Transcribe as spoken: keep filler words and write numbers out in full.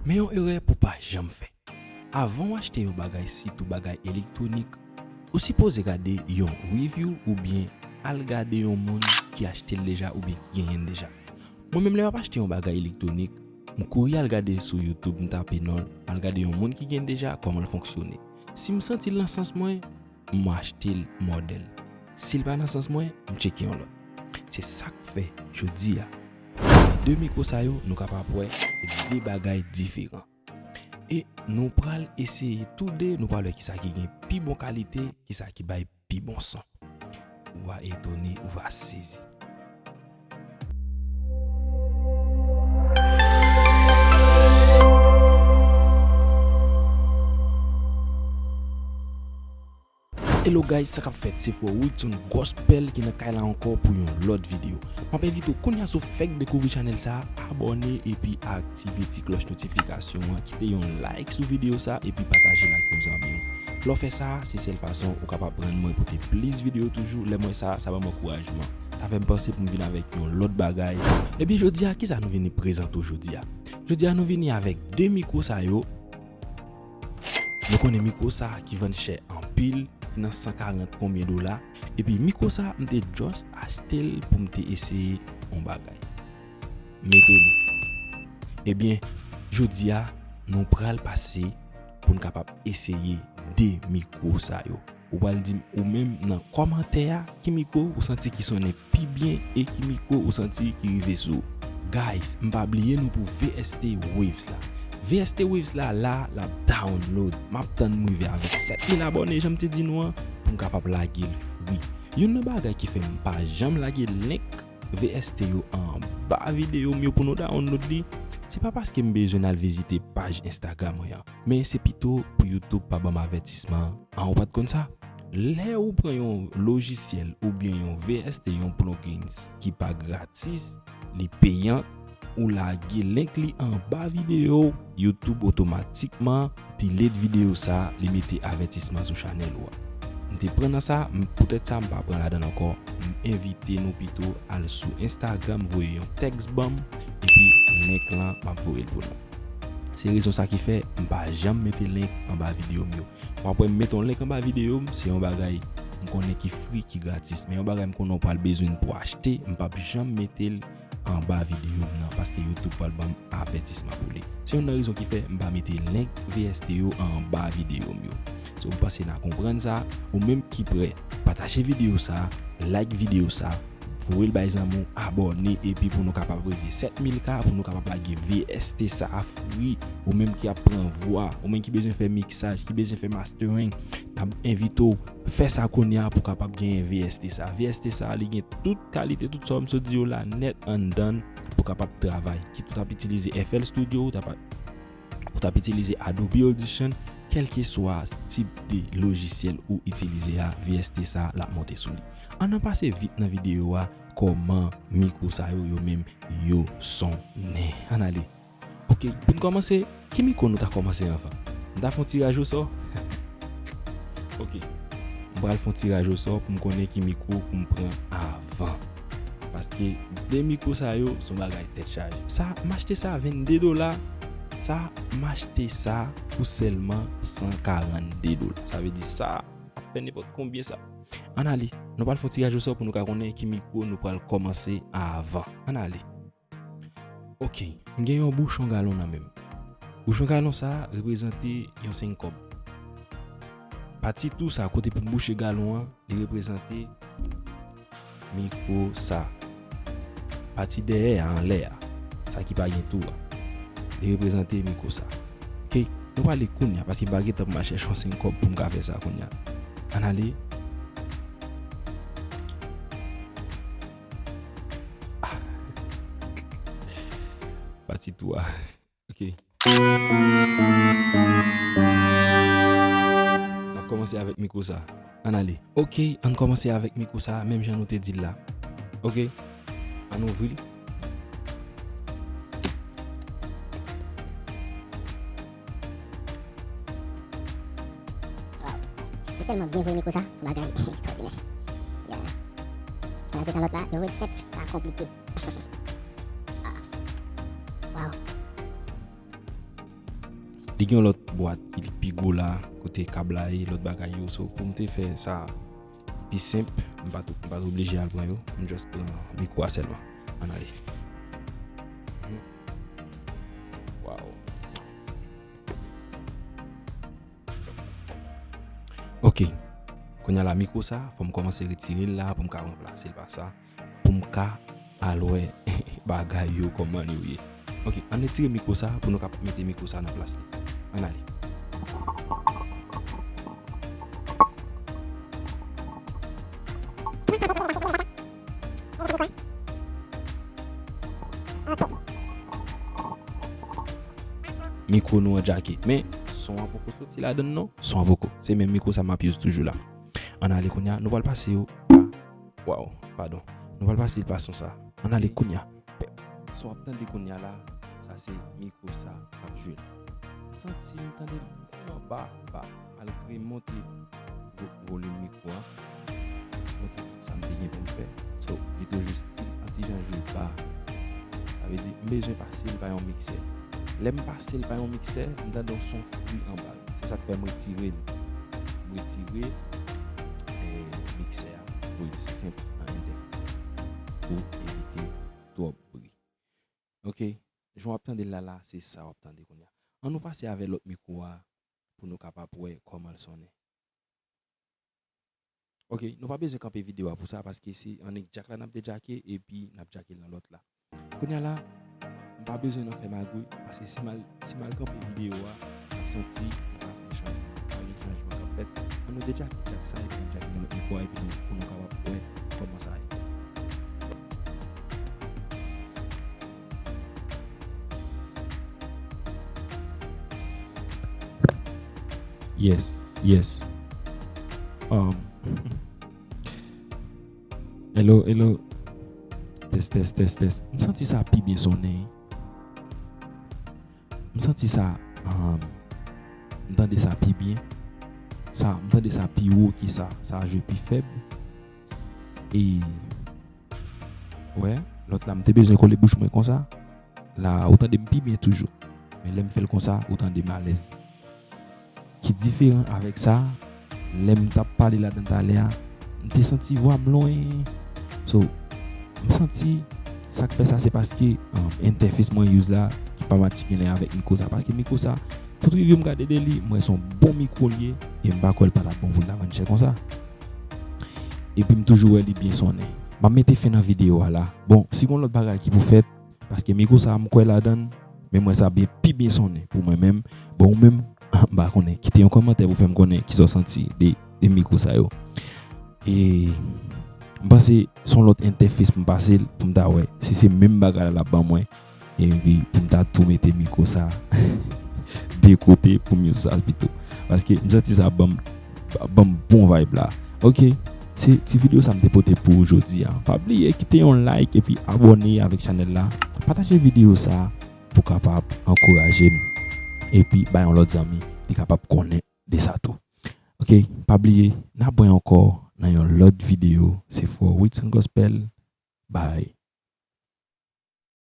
Men yon erè pou pa janm fè. Avan w achte yon bagay, sitou bagay elektwonik, ou sipoze gade yon review oubyen al gade yon moun ki achte l deja oubyen ki genyen l deja. Mwen menm, lè m ap achte yon bagay elektwonik, m kouri al gade sou YouTube, m tape non l, m al gade yon moun ki gen l deja, kòman l fonksyone. Si m santi l nan sans mwen, m achte l mòdèl. Si l pa nan sans mwen, m tcheke yon lòt. Se sa k fè, jodi a, avèk de mikwo sa yo, nou kapab wè de bagay diferan. E nou pral eseye tou de, nou pral wè kisa ki gen pi bon kalite, kisa ki bay pi bon son. Ou va etone, ou va sezi. Hello guys, sa k ap fèt? Se frè Wilson Gospel ki nan kay la ankò pou yon lòt videyo. M ap envite w kounye a, si w fèk dekouvri chanèl sa a, abòne epi aktive ti klòch notifikasyon an, kite yon like sou videyo sa a epi pataje l ak yon zanmi w. Lè w fè sa, se sèl fason ou kapab rann mwen pote plis videyo toujou. Lè m wè sa, sa ban m ankourajman. Sa fè m panse pou m vin avèk yon lòt bagay. Ebyen, jodi a, kisa nou vini prezante w jodi a? Jodi a, nou vini avèk de mikwo sa yo. Nou konnen mikwo sa ki vann chè anpil, ki nan san karant konbyen dola. Epi mikwo sa, m te just achte l pou m te eseye yon bagay. M etone. Ebyen, jodi a, nou pral pase pou n kapab eseye de mikwo sa yo. Ou pral di m ou menm nan kòmantè a ki mikwo ou santi ki sonnen pi byen e ki mikwo ou santi ki rive sou ou. Guys, m pa bliye nou pou V S T Waves la. V S T Waves la, la, l ap download. M ap tann m rive avèk sèt mil abòne, jan m te di nou an, pou m kapab lage l free. Youn nan bagay ki fè m pa janm lage link V S T yo anba videyo m yo pou nou download li, se pa paske m bezwen n al vizite paj Instagram mwen an, men se pito pou YouTube pa ban m avètisman an. Ou pa t konn sa? Lè ou pran yon lojisyèl oubyen yon V S T, yon plugins ki pa gratis, li peyan, ou lage link li anba videyo, YouTube otomatikman delete videyo sa, li mete avètisman sou chanèl ou a. M te pran nan sa, m, poutèt sa, m pa pran ladan l ankò. M envite nou pito al sou Instagram, voye yon tèks ban m, epi link lan, m ap voye l pou nou. Se rezon sa ki fè m pa janm mete link anba videyo m yo. W ap wè m mete yon link anba videyo m, se yon bagay m konnen ki free, ki gratis. Men yon bagay m konnen w pral bezwen l pou achte, m p ap janm mete l anba videyo m nan, paske YouTube pral ban m avètisman pou li. Se youn nan rezon ki fè m pa mete link V S T yo anba videyo m yo. So, m panse n a konprann sa. Ou menm ki prè, pataje videyo sa, like videyo sa, voye l bay zanmi w, abòne, epi pou nou kapab rive sèt mil K, pou nou kapab lage V S T sa a free. Ou menm ki ap pran vwa, ou menm ki bezwen fè miksaj, ki bezwen fè mastering, n ap envite w fè sa kounye a pou kapab genyen V S T sa. V S T sa, li gen tout kalite, tout sa m sot di yo la nèt anndan l pou kapab travay. Kit ou t ap itilize F L Studio, ou t ap, ou t ap itilize Adobe Audition, kèlkeswa tip de lojisyèl ou itilize a, V S T sa, l ap monte sou li. Ann, ann pase vit nan videyo a, kòman mikwo sa yo, yo menm, yo sonnen. Ann ale. Ok, pou n kòmanse, ki mikwo nou ta kòmanse anvan? M ta fè yon tiraj osò? Ok. M pral fè yon tiraj osò pou m konnen ki mikwo pou m pran avan. Paske de mikwo sa yo, se yon bagay tèt chaje. Sa, m achte sa vennde dola. Sa, m achte sa pou sèlman san karannde dola. Sa vle di sa ap fè nenpòt konbyen sa. Ann ale, nou pral fè yon tiraj osò pou nou ka konnen ki mikwo nou pral kòmanse avan. Ann ale. Ok, m gen yon bouchon galon nan men m. Bouchon galon sa a reprezante yon senk kòb. Pati tou sa, kote pou m bouche galon an, li reprezante mikwo sa. Pati dèyè a, anlè a, sa ki pa gen tou a, li reprezante mikwo sa. Ok, nou prale kounye a, paske m pa gen tan pou m al chèche yon senk kòb pou m ka fè sa kounye a. Ann ale. Ah. Pati tou a. Ok. N ap kòmanse avèk mikwo sa. Ann ale. Ok, ann kòmanse avèk mikwo sa, menm jan nou te di l la. Ok. Ann ouvri l. Wow. Li tèlman byen voye mikwo sa, se yon bagay ekstwòdinè. Yeah. Ann al sèt yon lòt la, yo voye senp, pa konplike. Ah. Wow. Li gen yon lòt bwat ki li pi gwo la, kote kab la ye, lòt bagay yo. So, pou m te fè sa pi senp, m pa t, m pa t oblije al pran yo. M just pran mikwo a sèlman. Ann ale. Mhm. Wow. Ok. Kounye a la, mikwo sa, fò m kòmanse retire l la pou m ka ranplase l pa sa. Pou m ka al wè bagay yo kòman yo ye. Ok, ann retire mikwo sa pou nou ka mete mikwo sa nan plas li. Ann ale. Mikwo nou an djake. Men, son an poko soti ladan l non. Son an poko. Se menm mikwo sa m ap use toujou la. Ann ale kounye a, nou pral pase yo pa, waw, padon. Nou pral pase l pa son sa. Ann ale kounye a. Sa w ap tande kounye a la, sa se mikwo sa k ap jwe la. M santi m tande l vrèman ba, ba, malgre m monte vo-, volim mikwo a. Montre tout sa m te gen pou m fè. So, li toujou still an ti jan jwe ba. Sa vle di, m bezwen pase l pa yon miksè. Lè m pase l pa yon miksè, m tande yon son fri anba l. Se sa k fè m retire l. M retire, eh, miksè a pou l senp nan entèfes la. Pou evite twòp bri. Ok, jan w ap tande l la, la, se sa w ap tande kounye a. Ann nou pase avè lòt mikwo a pou nou kapab wè kòman l sonnen. Ok, nou pa bezwen kanpe videyo a pou sa, paske se annik djak la n ap dedjake, epi n ap djake l nan lòt la. Kounye a la, m pa bezwen nan fè magouy, paske si m al, si m al kanpe videyo a, n ap santi m pa fè chanjman, pa gen chanjman k ap fèt. Ann nou dedjake djak sa, epi n djake nan lòt mikwo a, epi nou, pou nou kapab wè kòman sa ye. Yes, yes. Um, hello, hello. Test, test, test, test. M santi sa pi byen sonnen. M santi sa, um, m tande sa pi byen. Sa, m tande sa pi wo ke sa. Sa jwe pi fèb. E, wè, lòt la, m te bezwen kole bouch mwen konsa. La, ou tande m pi byen toujou. Men lè m fè l konsa, ou tande m alèz. Ki diferan avèk sa, lè m t ap pale ladan talè a, m te santi vwa m lwen. So, m santi sa k fè sa, se paske, um, entèfes mwen use la, ki pa match genlè avèk mikwo sa. Paske mikwo sa, tout review m gade de li, m wè se yon bon mikwo l ye, e m pa kwè l pa t ap bon pou l ta vann chè konsa. Epi m toujou wè li byen sonnen. M ap mete fen nan videyo a la. Bon, si gon lòt bagay ki pou fèt, paske mikwo sa a m kwè ladan l, men m wè sa byen, pi byen sonnen pou mwen menm. Bon, ou menm, m pa konnen. Kite yon kòmantè pou fè m konnen kisa w santi de, de mikwo sa yo. E m panse se yon lòt entèfes pou m pase l, pou m ta wè si se menm bagay la l ap ban mwen. Epi pou m ta tou mete mikwo sa de kote pou m use sa pito. Paske m santi sa ban m, ban m bon vibe la. Ok, se ti videyo sa m te pote pou ou jodi a. Pa bliye kite yon like epi abòne avèk chanèl la. Pataje videyo sa pou kapab ankouraje m. Epi bay yon lòt zanmi li kapab konnen de sa tou. Ok, pa bliye, n ap wè ankò nan yon lòt videyo. Se frè Wilson Gospel. Bye.